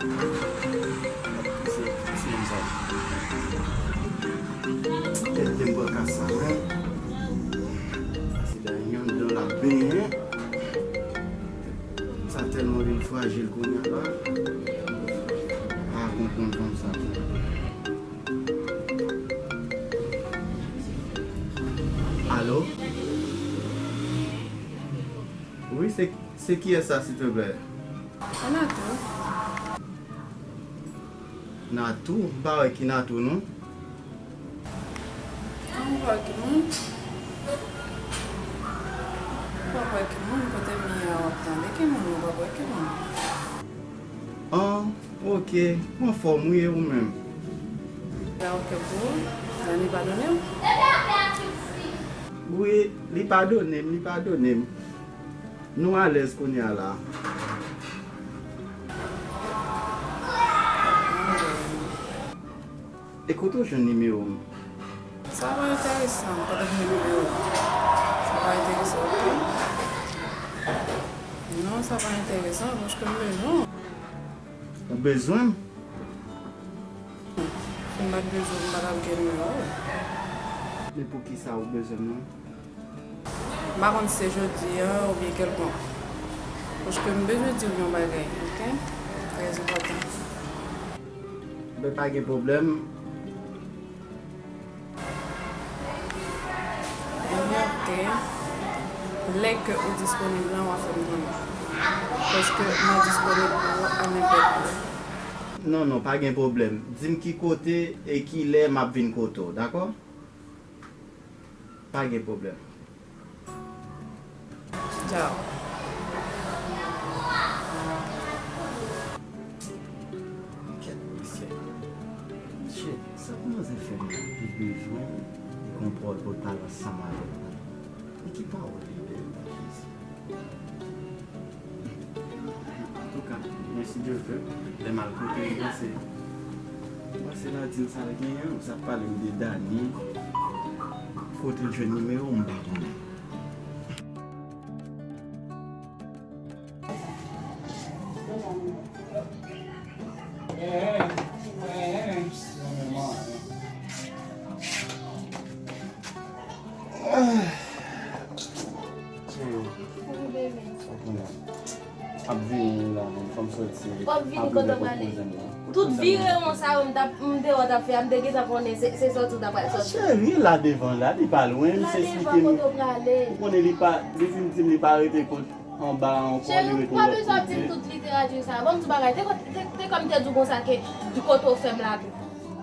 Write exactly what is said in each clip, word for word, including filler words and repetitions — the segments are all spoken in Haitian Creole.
Se, se yon sa. Tèt te m pran ka sa, wi. Se ta yon dan l ap benyen. Sa tèlman vin frajil kounye a la. Pa konprann fanm sa. Alo? Wi, se, se kiyès sa, silvouplè? Natou. Natou? M pa wè ki Natou, non. Ou pa wè ki moun? Ou pa wè ki moun? Kote m ye a, w ap tande ki moun, ou pa wè ki moun? An, oke, m anfòm wi, e ou menm? Sa oke pou ou? Dani padone w? Wi, li padone m, li padone m. Nou alèz kounye a la. E kote w jwenn nimewo m? Sa pa enteresan m, kote m jwenn nimewo w? Sa pa enteresan w, oke? Non, sa pa enteresan, paske m bezwen w. Ou bezwen m? Si m pa t bezwen w, m pa t ap gen nimewo w. Men poukisa ou bezwen m nan? M pa konn si se jodi a oubyen kèlkonk. Paske m bezwen di w yon bagay, oke? Trè enpòtan. Ben, pa gen pwoblèm. Ebyen, oke. Lè ke ou disponib la, w a fè m konnen. Paske mwen disponib pou ou a nenpòt lè. Non, non, pa gen pwoblèm. Di m ki kote e ki lè m ap vin kote w, dakò? Pa gen pwoblèm. Tchaw. Kèt, mesye. Mesye, sa kòmanse fè m la, li bezwen li gon pòl pou l pale ansanm avèk mwen. Men ki pawòl li bèl, Jezi. Antouka, men si Dye vle, lè m al kote l, m panse, m panse l a di m sa l genyen, sa ap pale m de Dani, kote l jwenn nimewo m, m pa konnen. Cheri, sa konnen. Ap vini la, men fò m soti. W ap vini kote w prale? Tout virewon sa yo m t ap, m te wè w t ap fè a, m te gentan konnen se, se sòti w t ap pral sòti. Cheri, la devan la, li pa lwen, m se esplike m. Ou konnen li pa, li vin di m li pa rete kot anba ankò, li rete yon lòt kote. Cheri, ou pa bezwen ap di m tout literati sa. Ban m di w bagay, te, te, te kòm te di w konsa ke di kote w fè m la tou.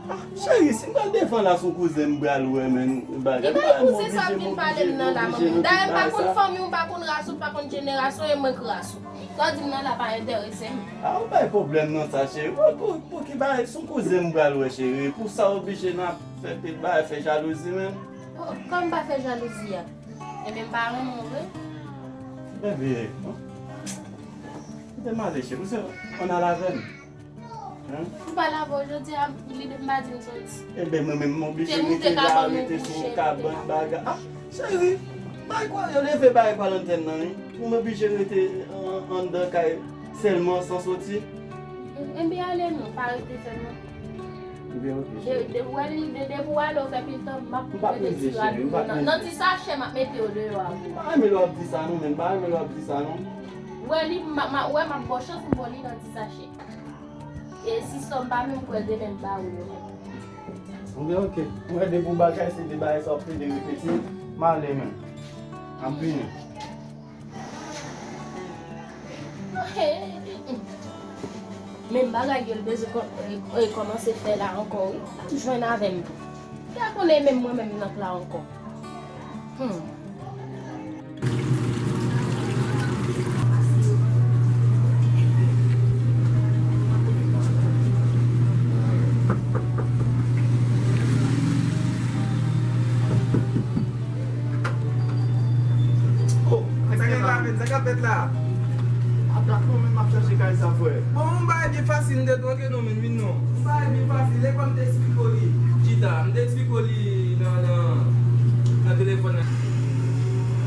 Ah, cheri, si m pral devan la, se yon kouzen m pral wè, men bagay. Li pa yon kouzen sa ap vin pale m nan la, manmi. Dayè, m pa konn fanmi w, m pa konn ras ou, m pa konn jenerasyon, e mwen k ras ou. Sa w di m nan la pa enterese m. Ah, ou bay pwoblèm nan sa, cheri. Pou, pou, pou ki bagay, se yon kouzen m pral wè, cheri. Pou sa oblije n ap fè pil bagay, fè jalouzi, men. Oh, kòm m pa fè jalouzi a? Ebyen, m pa renmen w vre. Bebe, bon. Kite m ale, cheri. Ou se, ann al avè m. Hein? M pa lave w jodi a, li, m pa di m soti. Ebyen, mwen menm, m oblije rete la, rete sou kabann, bagay. Ah, cheri, bay kwa, yo leve bay kwa lantèn nan, wi. Pou m oblije rete an, anndan kay sèlman san soti. Ebyen, ale non, pa rete sèlman. Ebyen, ok, cheri. De, de, w wè li, de, depi w ale, w fè pil tan, m ap mete ti rad nan, nan ti sachè, m ap mete yo deyò avè w. M pa renmen lè w ap di sa, non, men m pa renmen lè w ap di sa, non. Ou wè li, m, m, ou wè m ap ba w chans, m ba w li nan ti sachè. E si sòm pa menm kwè demen m ba ou yo menm. Bon, ben, ok. Mwen, depi w bagay, se de bagay sa w ap plede repete, m ale, men. M ap vini. Menm bagay yo l bezwen kò-, e, e, kòmanse fè la ankò, wi. L ap jwenn avè m tou. Sa konnen menm mwen menm nan pla ankò. Hmm. Oh, sa k ap fèt la? Ap dat mwen menm m ap chache kay sa, frè. Bon, yon bagay byen fasil, m te tronke non, men vin non. Yon bagay byen fasil, e kòm m te eksplike w li, chita, m te eksplike w li nan, nan, nan telefòn nan.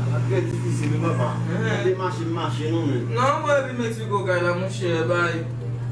Ala trè difisil, wi, papa. Mwen te mache, m mache non, men. Non, mwen epi m eksplike w kay la, monchè, bay.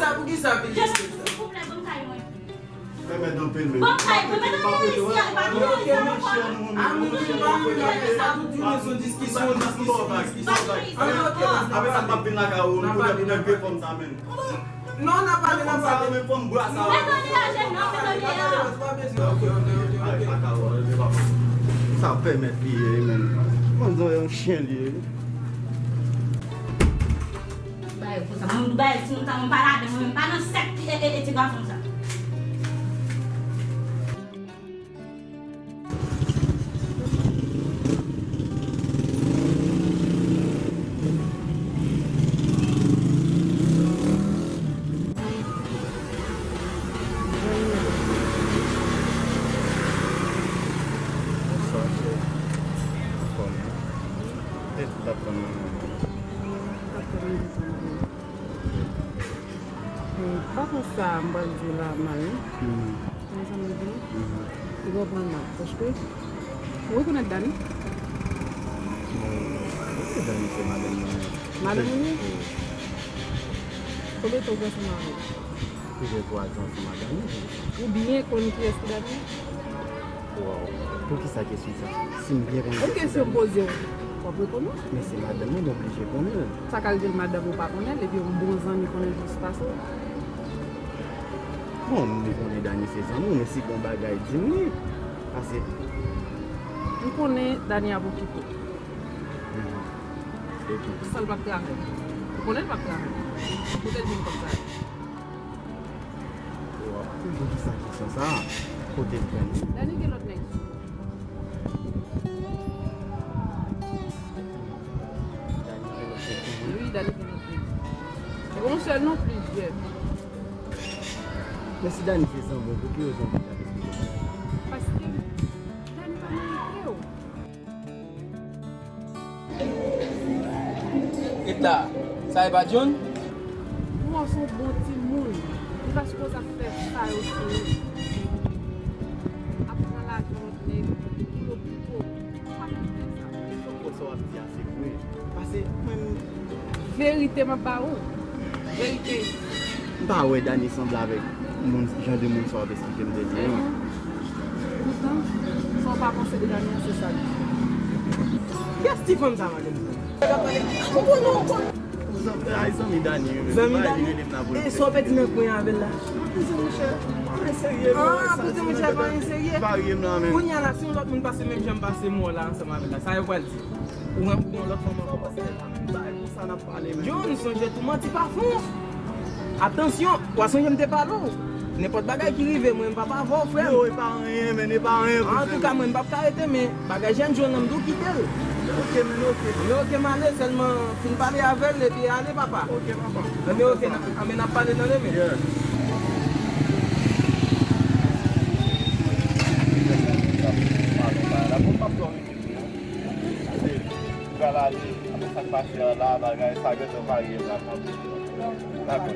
Poukisa, poukisa, poukisa? Just, silvouplè, ban m kay mwen. Pèmèt anpil, men. Ban m kay mwen, men non, isi a, pa gen rezon ankò. Apre sa, m ap vin lakay ou, nou konnen pou nèg vye fòm sa, men. Non, n ap pale, n ap pale. Men tande a, jèn nan, men tande a. Sa pèmèt li ye, men. Manzè yon chen li ye. Bay pou sa. Mwen bay, si nou ta, mwen pa ladan, mwen menm pa nan sèk, e, e, e, ti gason sa. Bonswa, cheri. Anfòm, wi. Kiyès ki t ap tann mwen? Eh, pa konsa, m pral di w la mal, non. Mhm. Mezanmi, di nou, mhm, ou konprann mal, paske ou rekonèt Dani? Bon, wi, Dani se madanm mwen. Madanm ou ye? Wi. Konbyen tan ou fè ansanm avè l? Plizyè twa zan ansanm ak Dani. Ou byen konn kiyès ki Dani? Waw, poukisa kesyon sa? Si m byen konn... Yon kesyon m poze w, w ap reponn mwen? Men se madanm mwen, m oblije konnen l. Sa ka rive l madanm ou pa konnen l, epi yon bon zanmi konnen l plis pase w? Bon, m konnen Dani se zanmi w, men si gon bagay, di m li. Pase... M konnen Dani ap okipe w. Mhm. Epi? Sa l p ap travay. Ou konnen l p ap travay. Kote l jwenn kòb sa yo? Waw, poukisa kesyon sa a? Kote l pran li? Dani gen lòt nèg sou li. Dani gen lòt nèg sou li? Wi, Dani gen lòt nèg. Se pa yon sèl non, plizyè. Men si Dani se zanmi w, pou ki rezon w pa ka deske l? Paske Dani pa merite w. Eta, sa e pa John? Pou w se yon bon timoun, li pa sipoze ap fè sa yo sou ou. Ap pran lajan lòt nèg pou yo poko. Ou pa merite sa. Sa w ap di a se vre. Pase mwen menm. Verite m ap ba ou. Verite. M pa wè Dani sanble avèk moun, jan de moun sa w ap esplike m de li an. Poutan, sa w pa panse de Dani an, se sa l ye. Kiyès ti fanm sa, madanm? Ou konnen, ou konnen. Zanmi, ay, zanmi Dani, wi. Zanmi Dani? E sa w pèdi nan kwen avè l la? Kouzin monchè, pa anyen serye, non. Ah, kouzin monchè, pa anyen serye. Kounye a la, si yon lòt moun pase menm jan m pase mwen la ansanm avè l la, sa yo pral di? Ou rankontre yon lòt fanm ankò? Bagay konsa n ap pale, men. John, sonje tou manti pa fon. Atansyon, w a sonje m te pale w. Nenpòt bagay ki rive mwen, m p ap avè w, frè m. Yo, e pa anyen, men, e pa anyen, kouzen. Antouka, mwen, m p ap ka rete, men bagay jèn John nan, m di w kite l. Ok, men, ok. Men ok, m ale, sèlman fin pale avè l, epi ale, papa. Ok, papa. Anben, ok, n a, anben, n ap pale nan demen. Yeah. Pale, pale la, bon, m ap dòmi. Pase, m pral ale, apre sa k pase a la, bagay sa gentan varye la, kanpe. Dakò.